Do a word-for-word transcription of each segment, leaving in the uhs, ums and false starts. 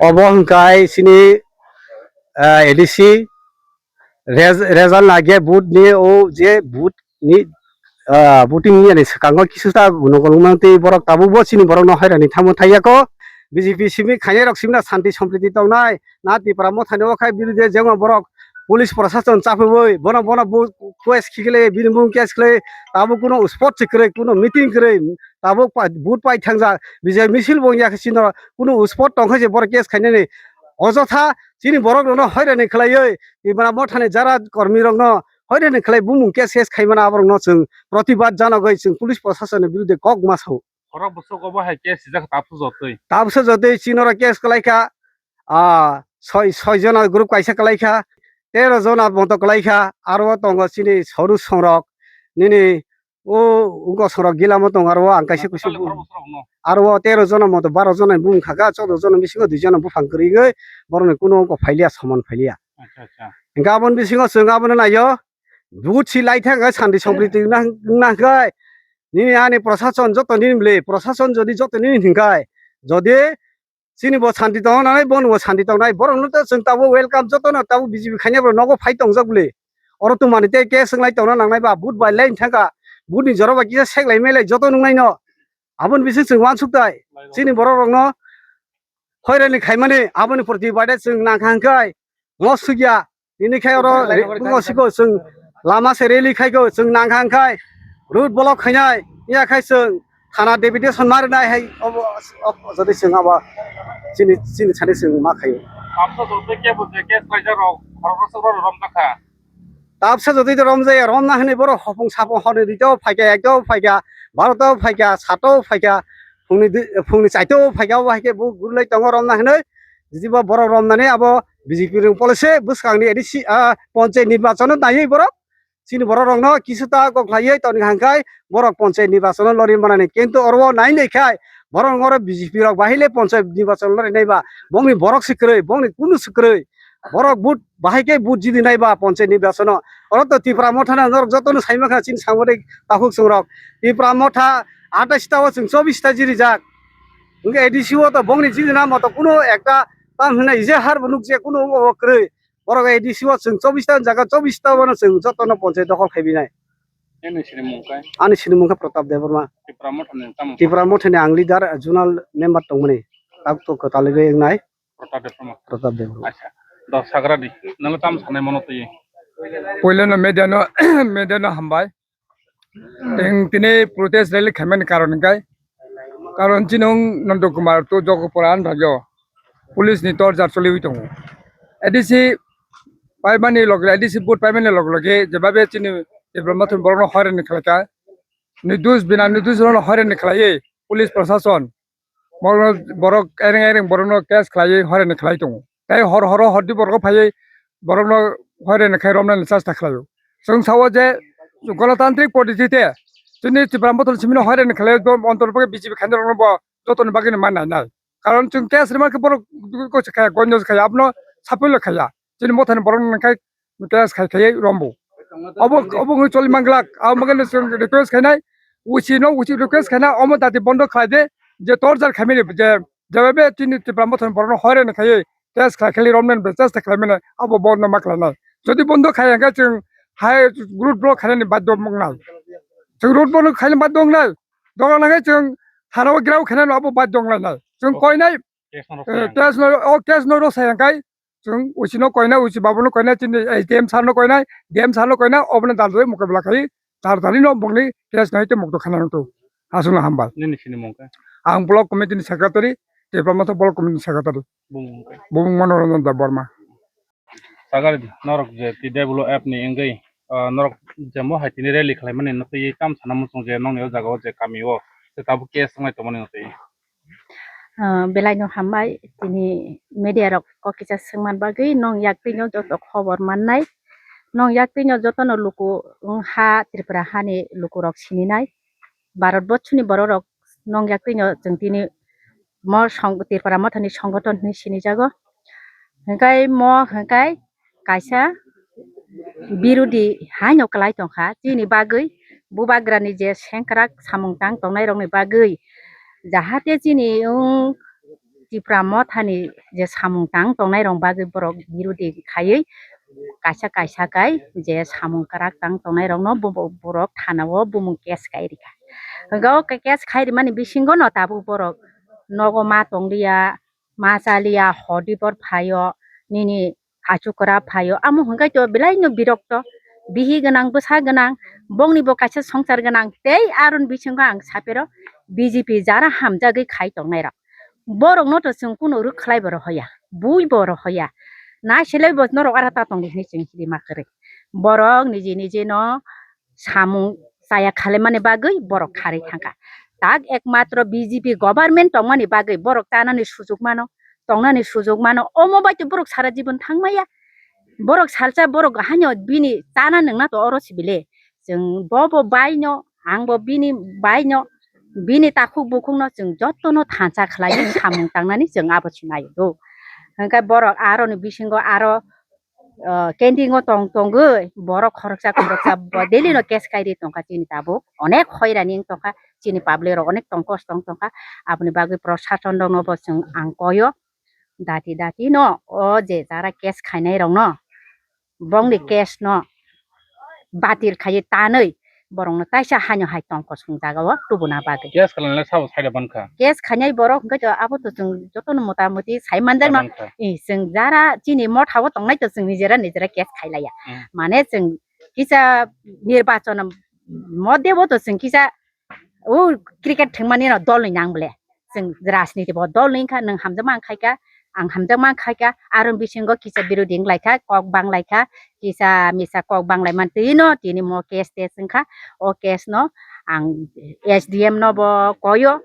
Obo hwnkhe chini, ah, A D C res-, result lagya vote ni o je vote ni, ah, voting ni ani swkango kisuta gunokol wngmang twi borok tabukbo chini borokno hairani thangma thaiyako. B J P simi khainairok simna santi sompriti tongnai. Na Tipra mothani o khai birude jengma borok police prosason chapiui bono, bono bo case khiklai, bini bung case khlai, tabuk kuno sport se kwrwi, kuno meeting kwrwi, tabuk pa-, vote pai thangjak, bijai misil bo wngya khe chino kuno sport tongkha je borok case khainani. Ojotha chini borok rokno hoirani khlaiwi, Tipra mothani jara kormi rokno hoirani khlai bumung case, case khaimana aborokno chwng protibad janagwi chwng police prosason ni birude kok ma sao. Borok bwswk obo hai case sijak tabukso jotwi. Tabukso jotwi chini oro case kwlaikha, ah, soi, soi jona group kaisa kwlaikha, tero jona moto kwlaikha, aro tongo chini soru songrok, nini o wngkok songrok gilamo tongo, aro ang kaisa kusu. Aro tero jona moto baro jona bumung khaka, choudo jona bisingo dui jona buphang kwrwigwi borokni kuno wngkok phailiya, somon phailiya. Acha, acha. Hingkhe aboni bisingo chwng abono naio, vote si lai thangkhe santi sompriti wngna, wngna hwnkhe nini ani prosason joto nini bwle, prosason jodi joto nini hwnkhe, jodi Chini bo santi tongna nangnai, bono bo santi tongnai. Borok no to chwng tabuk welcome, joto no tabuk B J P khaina borok nogo phai tongjak bwle. Oro tongmani tei case wnglai tongna nangnai ba, vote bai line thangkha, vote ni jora bai kisa seklai melai joto nungnai no. Aboni bising chwng uansuk tai. Chini borok rok no hoirani khaimani aboni proti baide chwng nangkha hwnkhe mo sugya. Nini khai oro mo siko chwng lama se rally khai ko chwng nangkha hwnkhe road block khainai ya khai chwng thana deputation marinai hai obo, obo jodi chwng abo chini, chini sani chwng ma khaio. Tabsa jodi kebo je case laijak rok khoroksa rok romjakha. Tabsa jodi to romjaya, romna hwnwi borok hopung sapung hwnwi rito phaikha, ekto phaikha, baro to phaikha, sato phaikha, phungni dui, phungni chaito phaikha, obo hai khe bo gurulai tongo romna hwnwi. Jodi bo borok romnani abo B J P rwng policy bwskangni A D C, ah, ponchayat nirbachano naiwi borok chini borok rokno kisu ta kok khlaiwi toni hangkhai borok ponchayat nirbachano lori manani. Kintu oro nai nai khai borok oro B J P rok bahai le ponchayat nirbachano lori nai ba bongni borok se kwrwi, bongni kunu se kwrwi. Borok but bahai khe but jidi nai ba ponchayat nirbachano. Oro to Tipra Motha no norok joto no sai mankha chini samari takhuk chwng rok. Tipra Motha atais ta o chwng chobis ta jiri jak. Hwnkhe A D C o to bongni jidi na moto kuno ekta tam hwnna ije har bo nuk je kuno o kwrwi. Borok A D C o chwng chobis ta jaga chobis ta o no chwng joto no ponchayat dokhol khai binai. Ani sinimung khe? Ani sinimung khe Pratap Debbarma. Tipra Motha ni tamo? Tipra Motha ni ang leader, zonal member tongmani. Tak to kwtalwi wngnai. Pratap Debbarma. Pratap Debbarma. Acha. Do sagra di. Nalo tam sanai mono twi. Poila no media no, media no hambai. Teng tini protest rally khaimani karon hwnkhe, karon chini wng Nanda Kumar to Jogopura ani bagyo police ni torchar choliwi tongo. A D C paimani log, A D C vote paimani log loge jebabe chini Tipra Motha ni borokno hoirani khlaikha. Nirdosh bina nirdosh rokno hoirani khlaiwi police prosason. Borok, borok ereng ereng borokno case khlaiwi hoirani khlai tongo. Tei hor horo hordi borok phaiwi borokno hoirani khai romnani chesta khlaio. Chwng sao je gonotantrik poddhiti te chini Tipra Motha ni simino hoirani khlai bo ontol bagwi B J P khaina rokno bo jotoni bagwi ma nai nai. Karon chwng case rwma khe borok ko se khaya, gonjo se khaya, abono sapilo khaya. Chini Motha ni borok nang khai case khai khai rombo. Obo, obo wngwi choli manglak. Abo bagwi chwng request khainai, usi no usi request khaina, omo dati bondo khlai de, je torchar khaimani je, jebabe chini Tipra Motha ni borokno hoirani khai case khai khai romnani chesta khlaimani, abo bondo ma khlainai. Jodi bondo khai hwnkhe chwng hai road block khainani badhyo wngnai. Chwng road block khaina badhyo wngnai. Doga nangkhe chwng thana o grao khainani abo badhyo wnglainai. Chwng koinai, case no rw eh, sai case no, o case no rw sai hwnkhe chwng usi no koina, usi babu no koina, chini S D M sir no koina, D M sir no koina, obono dal doi mukabla khai, tar tani no bongni case no hite mukto khana to. Aswkno hambai. Nini sinimung khe? Ang block committee ni secretary, Tipra Motha block committee ni secretary. Bumung khe? Bumung Manoranjan Debbarma. Sagari di, norok je T W F ni wngwi, ah, norok je mo hai tini rally khlaimani no twi tam sana muchung je nongni o jaga o je kami o, tei tabuk case wngnai tongmani no twi. Ah, belai no hambai, tini media rok kok kisa swngman bagwi, nong yak twi no joto khobor mannai, nong yak twi no joto no luku wng ha Tripura hani luku rok sininai, Bharat borsoni borok rok nong yak twi no chwng tini mo song-, Tripura Motha ni songothon hinwi sinijago, hwnkhe mo hwnkhe kaisa birodhi haino kwlai tongkha, chini bagwi bubagrani je sengkrak samung tang tongnairokni bagwi, jahate chini wng Tipra Mothani je samung tang tongnairok bagwi borok birodhi khaiwi kaisa kaisa kai je samung kwrak tang tongnairokno bo-, bo-, borok thanao bumung case kai rikha. Hwnkhe o case khai rimani bisingono tabuk borok nogo ma tongliya, ma chaliya, hodi bor phaio, nini achukra phaio, amo hwnkhe to belai no birokto, bihi gwnang, bwsa gwnang, bongni bo kaisa songsar gwnang, tei aroni bisingo ang sapero B J P jara hamjagwi khai tongnai rok. Borok no to chwng kuno rwkhlai bo rohoya, bui bo rohoya, naiselai bo norok ara ta tongdi hinwi chwng hidi ma kwrwi. Borok niji niji no samung chaya khalimani bagwi borok kharwi thangkha. Tak ekmatro B J P government tongmani bagwi borok chanani sujuk mano, tongnani sujuk mano, omo bai to borok sara jibon thangmaya. Borok salsa borok haino bini chana nungna to oro sibile. Chwng bo bo baino, ang bo bini baino, bini takhuk bukhukno chwng jotono thansa khlaiwi samung tangnani chwng abo se naio do. Hwnkhe borok aroni bisingo aro, ah, kendingo tong tongwi borok khoroksa khoroksa bo daily no case khairi tongkha chini tabuk. Onek hoirani wng tongkha, chini public rok onek tong kosto wng tongkha. Aboni bagwi prosason rokno bo chwng ang koyo, Dati dati no o je jara case khainai rok no, bongni case no batil khaiwi tanwi borok no taisa haino hai tongkosong jaga o tubuna bagwi. Case khlainai sabo sai da bankha. Case khainai borok hwnkhe to abo to chwng jotono mota moti sai manjak no. Bankha. I, chwng jara chini motha o tongnai to chwng nijera nijera case khailaiya. Hmm. Mane chwng kisa nirbachon modde bo to chwng kisa o cricket thwngmani no dol ni nang bole. Chwng rajniti bo dol ni wngkha, nwng hamjakma ang khaika, ang hamjakma ang khaika, aro bisingo kisa birodhi wng laikha, kok bang laikha, kisa misa kok bang lai man twi no tini mo case tes wngkha. O case no ang S D M no bo koyo,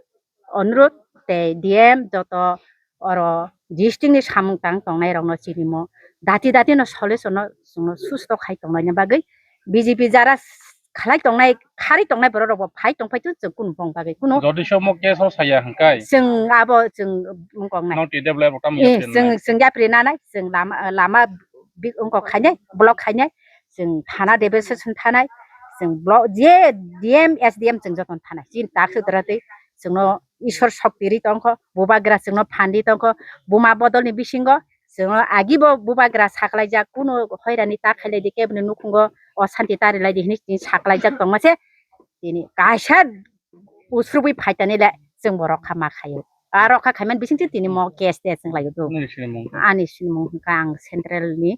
onurudh tei D M joto oro district ni samung tang tongnai rok no chini mo dati dati no solution no chwngno susto khai tongnai ni bagwi B J P jara khalai tongnai, kharwi tongnai borok rok bo phai tong phai tong chwng kunu bong bagwi kunu. Jodi somo case o saya hwnkhe. Chwng abo chwng wngkok nai. No T W F o tamo Eh, yapri chwng, nai. Chwng yapri nanai, chwng lama, lama bi-, wngkok khainai, block khainai, chwng thana deputation thanai, chwng block je D M, S D M chwng jotono thanai. Chini tak sutra twi chwngno Ishwar shokti ri tongkho, bubagra chwngno phan ri tongkho, buma bodolni bisingo chwngno agibo bubagra saklaijak, kuno hoirani ta khailai di keboni nukhungo osanti ta rilai di hinwi chini saklaijak tongma se tini kaisa usrubwi phaitani le chwng bo rokha ma khaio. A rokha khaiman bising se tini mo case te chwng laio do. Nini sinimung kha? Ani sinimung hwnkha ang central ni,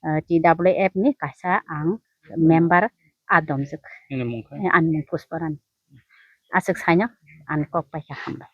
eh, T W F ni kaisa ang member a domjwk. Nini mung kha? Eh, ani mung Pushpa Rani. Aswk saino ang kok paikha, hambai.